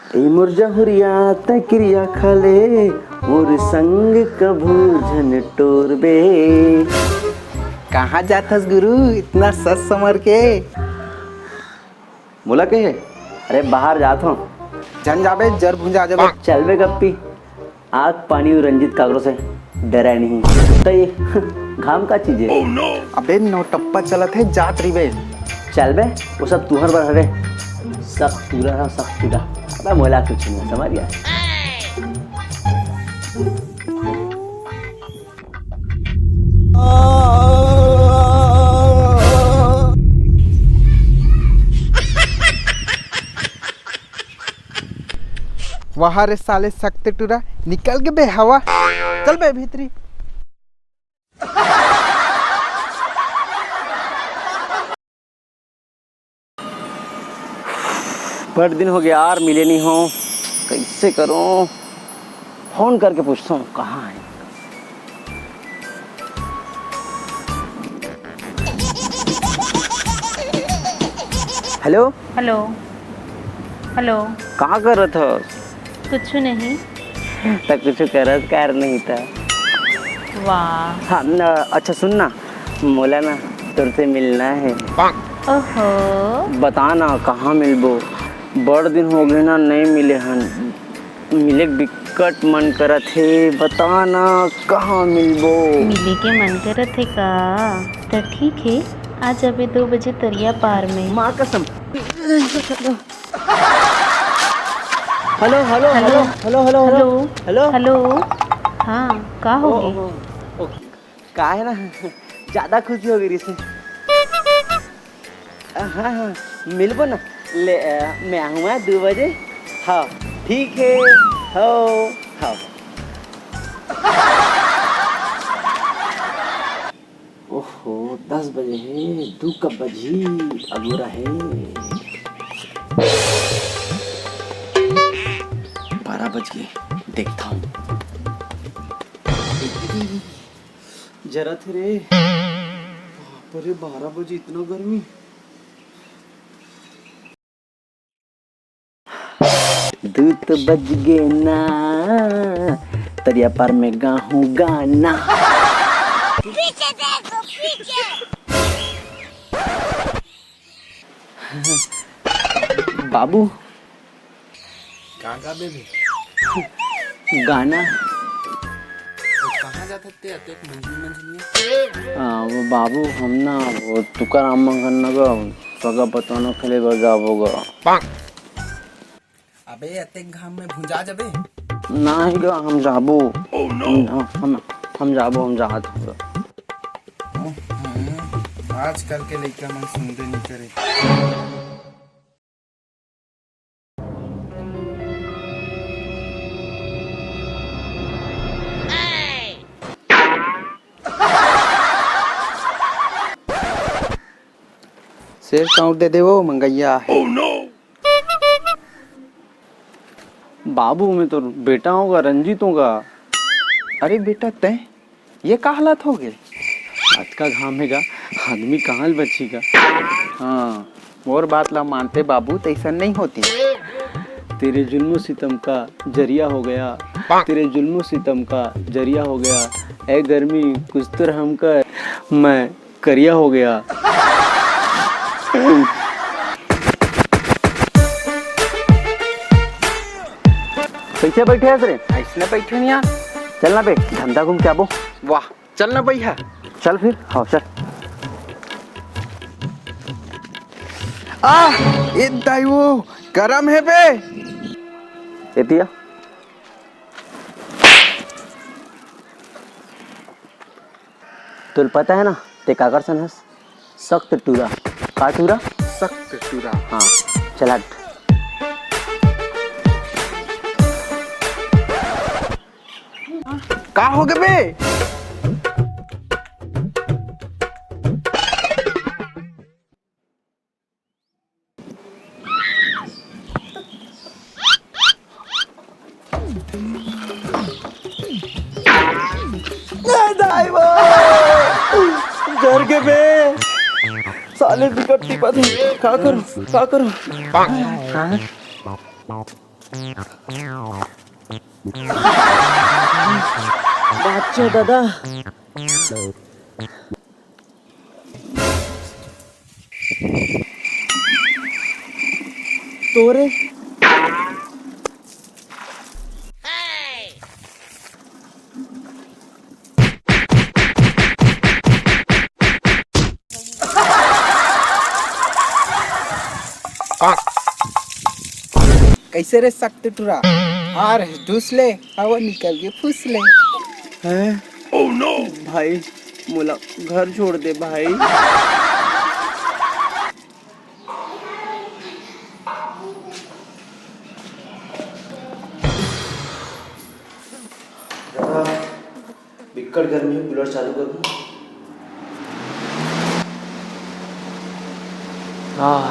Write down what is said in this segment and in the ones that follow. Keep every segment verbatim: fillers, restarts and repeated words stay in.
ए मोर जहुरिया, तै किरिया खा ले, मोर संग कभू झन टोरबे। कहाँ जाथस गुरु, इतना सज संवर के? मोला कहे? अरे बाहर जात हूँ। झन जाबे, जर भुंजा जाबे। चल बे गप्पी, आग पानी अउ रंजीत काकरो से डरे नहीं। त ये घाम का चीज है? अबे नौटप्पा चलत है, जात रहिबे। चल बे, वो सब तुहर बर हरे। सख्त टूरा रहा, सख्त टूरा। अबे मोला कुछ नहीं समझ गया। वाह रे साले सख्त टूरा, निकल गे बे हवा। चल बे भीतरी। बड़ दिन हो गया यार, मिले नहीं हो, कैसे करूं? फोन करके पूछता हूँ कहाँ है। हेलो। हेलो। हेलो। का करत हस? कुछु नहीं। त कुछु करत कार नहीं त। वाह। हाँ, न, अच्छा सुन ना, मोला ना तोर से मिलना है। ओहो। बता ना कहाँ मिलबो, बड़ दिन हो गए ना, नहीं मिले हन। मिले के बिकट मन करत हे, बता ना कहाँ मिलबो? मिले के मन करत हे का? त ठीक हे, आ जाबे दो बजे तरिया पार में। माँ कसम। Hello, hello, hello. Hello, hello, hello, hello. Hello. Hello. Hello. हाँ, का हो ओ, गए? ओ, ओ, का है ना, ज्यादा खुशी हो गई रिसे। हाँ, हाँ, मिलबो ना। ले, अ, मैं आऊँगा दो बजे। हाँ, ठीक है। हो, हाँ। ओहो, दस बजे हे, दू कब बजही? अगोरा हे। बारह बज गए, देखता हूँ। जरत हे रे। बाप रे, बारह बजे इतना गर्मी। दू तो बज गे ना, तरिया पार में गाहूं गाना। पीछे देखो, पीछे। बाबू। का गाबे बे? गाना। तो कहाँ जात हस ते अतेक मंझनी मंझनिया? आ, वो बाबू, हम ना वो तुकाराम मन घर न गा, सगा पतवाना खेले बर जाबो गा। अबे अतेक घाम में भुंजा जाबे। नहीं गा, हम जाबो। हम, हम, हम जाबो, हम जात हन गा। हम्म, आजकल के लइका मन सुनबे नहीं करे। शेर चाउर दे दे वो मंगैया है। बाबू, मैं तो बेटा हूँ गा, रंजीत हूँ गा। अरे बेटा, तैं ये का हालत हो गए? अतका घाम हे गा, आदमी कहाँ ले बची गा? हाँ, मोर बात ला मानते बाबू, तैसन नहीं होती। तेरे जुल्म सितम का जरिया हो गया, तेरे जुल्म सितम का जरिया हो गया। ए गर्मी, कुछ तो रहम कर, मैं करिया हो गया। कैसे बैठे हस रे? ऐसने बैठे नहीं यार। चल ना बे, धंधा घूम के आबो। वाह, चल ना भैया। चल फिर, हाँ चल। आ, ए दाई वो, गरम है बे। एतिया। तोल पता है ना, ते काकर सन हस? सख्त टूरा। का टूरा? सख्त टूरा। हाँ, चल हट। का हो गए बे? ए दाई वो! जर के बे! साले बिकट टिपत हे। का करूं? का करूं? हाँ? बाचा दादा। तोरे कइसे रे सख्त टुरा? आ रे, ढूस ले, हवा निकल के फूस ले। हैं? भाई, मोला घर छोड़ दे भाई। बिक्कट गर्मी हे, कूलर चालू कर दूं? आह,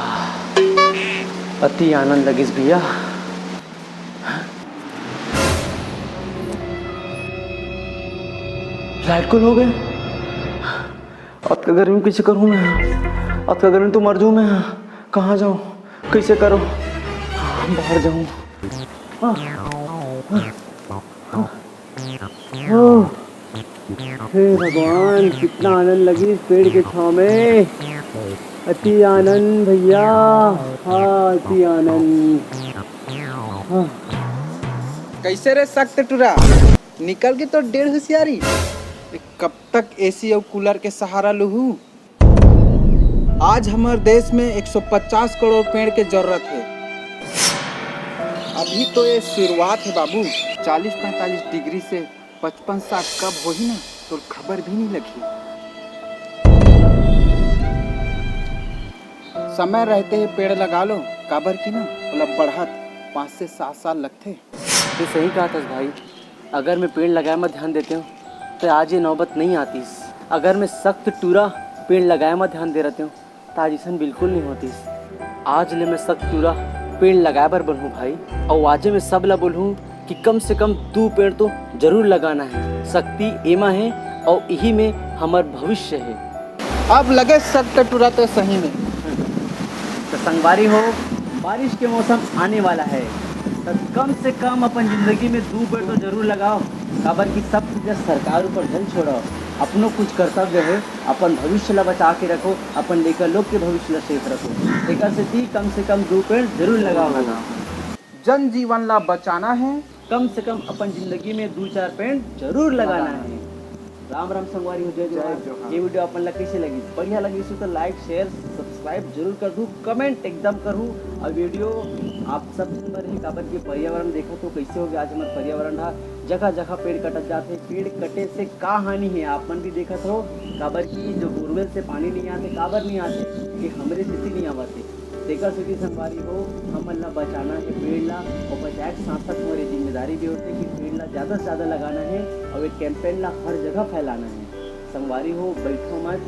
अति आनंद लगिस भैया। लाइट गुल हो गे। अतका गर्मी कइसे करहूं मैं? अतका गर्मी तो मर जाऊं मैं। कहां जाऊं? कइसे करूं? बाहर जाऊं। ओह, हे भगवान, कितना आनंद लगिस पेड़ के छांव में। अति आनंद भैया, हां, अति आनंद। हां। कइसे रे सख्त टुरा, निकल गे तोर डेढ़ हुसियारी? कब तक एसी अउ कूलर के सहारा लुहू? आज हमर देश में एक सौ पचास करोड़ पेड़ के जरूरत हे। अभी तो ये शुरुआत हे बाबू, चालीस पैंतालीस डिग्री से पचपन साठ कब होही ना, तो खबर भी नहीं लगही। समय रहते ही पेड़ लगा लो, काबर कि ना, ओला बढ़त पाँच से सात साल लगथे। तू सही कहत हस भाई, अगर मैं पेड़ लगाए म ध्यान देते हूँ, तो आज ये नौबत नहीं आतीस। अगर मैं सख्त टूरा पेड़ लगाए म ध्यान दे रहते हूँ, तो आज ऐसन बिल्कुल नहीं होतीस। आज ले मैं सख्त टूरा पेड़ लगाए बर बनहूँ भाई, अउ आजे मैं सब ला बोलहूँ कि कम से कम दू पेड़ तो जरूर लगाना है। शक्ति एमा है, अउ इही में हमर भविष्य है। अब लगे सख्त टूरा तो सही में। तो संगवारी हो, बारिश के मौसम आने वाला है, तो कम से कम अपन जिंदगी में दू पेड़ तो जरूर लगाओ। काबर कि सब चीज सरकार ऊपर झन छोड़ो, अपनो कुछ कर्तव्य है, अपन भविष्य ला बचा के रखो, अपन लइका लोग के भविष्य ला safe रखो। तेकर सेती कम से कम दू पेड़ जरूर लगाओ। जन जीवन ला बचाना है। कम से कम अपन जिंदगी में दू चार पेड़ जरूर लगाना है। राम राम संगवारी हो, जय जोहार। जय जोहार। ये video अपन ला कइसे लगिस? बढ़िया लगिस हो तो like, share, subscribe जरूर कर दू, comment एकदम करहू। अउ video आप सब बर ही, काबर कि पर्यावरण देखत हो कइसे हो गया आज हमर पर्यावरण हा, जगह जगह पेड़ कटत जात हे। पेड़ कटे से का हानि है आप मन भी देखत हो, काबर कि जो borewell से पानी नहीं आते, काबर नहीं आते, ये हमरे सेती नहीं आवत हे। तेकर सेती संगवारी हो, हमन ला बचाना हे पेड़ ला, अउ बचाए के साथ-साथ हमर ये जिम्मेदारी भी होथे कि पेड़ ला ज्यादा से ज्यादा लगाना हे अउ ये campaign ला हर जगह फैलाना हे। संगवारी हो, बैठो मत,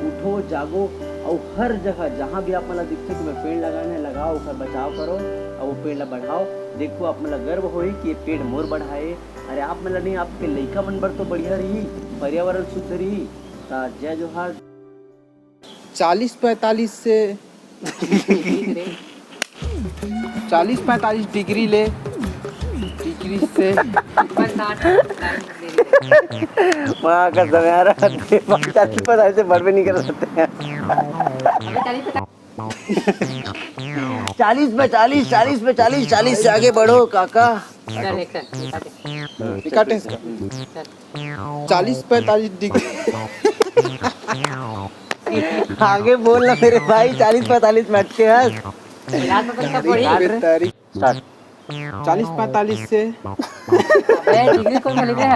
उठो, जागो, अउ हर जगह जहाँ भी आप मन ला दिखथे कि मैं पेड़ लगाना हे, लगाओ, ओकर बचाव करो, अउ वो पेड़ ला बढ़ाओ। देखो, आप मन ला गर्व होही कि ये पेड़ मोर बढ़ाए। अरे, आप मन ला नहीं, आपके लइका मन बर तो बढ़िया रही, पर्यावरण शुद्ध रही। त जय जोहार। चालीस पैंतालीस से, चालीस पैंतालीस डिग्री ले, डिग्री से वहाँ का समय आ रहा है, चालीस पैंतालीस से बढ़ भी नहीं कर सकते हैं। चालीस पे चालीस, चालीस पे चालीस, चालीस से आगे बढ़ो काका। चल, एक सेकंड, एक सेकंड। काटे इसका। चल। चालीस पैंतालीस डिग्री। आगे बोल ना मेरे भाई, चालीस पैंतालीस में अटके हैं। यार, तो कब पड़ी? काट रहे। Start। चालीस पैंतालीस से। अबे, डिग्री कौन बोले रे?